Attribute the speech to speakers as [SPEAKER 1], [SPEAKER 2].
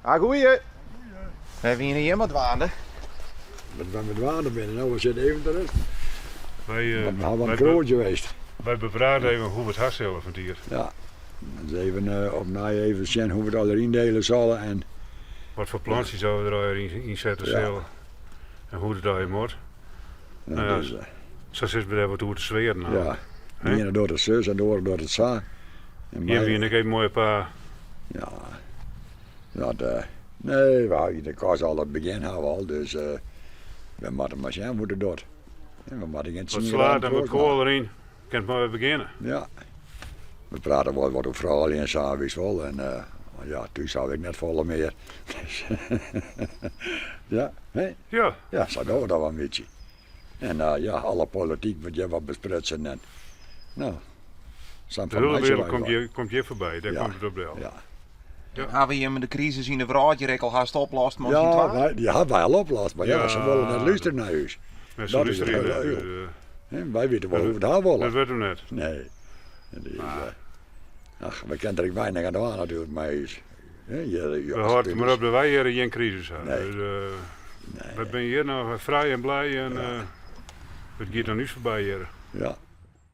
[SPEAKER 1] Ah, goeie. Wy wiene hjir mar dwaande.
[SPEAKER 2] Wat wy mei dwaande binne, no we sitte even te rusten.
[SPEAKER 3] Wy, uh,
[SPEAKER 2] We hawwe wat in kroadsje west.
[SPEAKER 3] Wy beprate even hoe we it ha sille fan 't jier.
[SPEAKER 2] Ja, dus even uh, opnij even sjen hoe we it allegear yndele sille en
[SPEAKER 3] Wat foar plantsjes we der allegear yn sette sille. En hoe it allegear moat.
[SPEAKER 2] Nou
[SPEAKER 3] ja,
[SPEAKER 2] dus,
[SPEAKER 3] sa sit we dêr wat oer te swearen.
[SPEAKER 2] Ja, de iene docht it sus en de oare docht it sa.
[SPEAKER 3] En Hjir wiene ek even moai in paar.
[SPEAKER 2] Ja, dat, uh, nee, we hawwe de kas al it begjin hawwe al, dus uh, we moatte mar sjen hoe't it docht. En we moatte gjin
[SPEAKER 3] Wat slaad en wat koal deryn, kin it mar wer begjinne.
[SPEAKER 2] Ja. We prate wol wat oer froulju en sa, witst wol. En uh, ja, thús haw ik net folle mear. ja, hè?
[SPEAKER 3] Ja.
[SPEAKER 2] Ja, sa dogge we dat wol in bytsje. En uh, ja, alle polityk wurdt hjir wat besprutsen en no, sa'n
[SPEAKER 3] De hiele wereld komt hjir, komt hjir foarby, dêr komt it op del.
[SPEAKER 2] Ja.
[SPEAKER 1] Ja. Hawwe jimme de krisis yn de wrâld hjir ek al hast oplost mei
[SPEAKER 2] ja,
[SPEAKER 1] syn twa?
[SPEAKER 2] Wy, dy hawwe wy al oplost, mar ja, se wolle net lústerje nei ús.
[SPEAKER 3] Dat is it
[SPEAKER 2] hiele
[SPEAKER 3] uh,
[SPEAKER 2] Wy witte wol hoe't we it ha wolle.
[SPEAKER 3] Dat wurdt him net.
[SPEAKER 2] Nee. En die is, uh, ach, we kinne der ek weinich oan dwaan natuerlik mei ús.
[SPEAKER 3] We hâlde mar op dat wy hjir gjin krisis ha.
[SPEAKER 2] Nee.
[SPEAKER 3] Dus, uh, wy binne hjir noch frij en blij en uh, it giet oan ús foarby hjir.
[SPEAKER 2] Ja.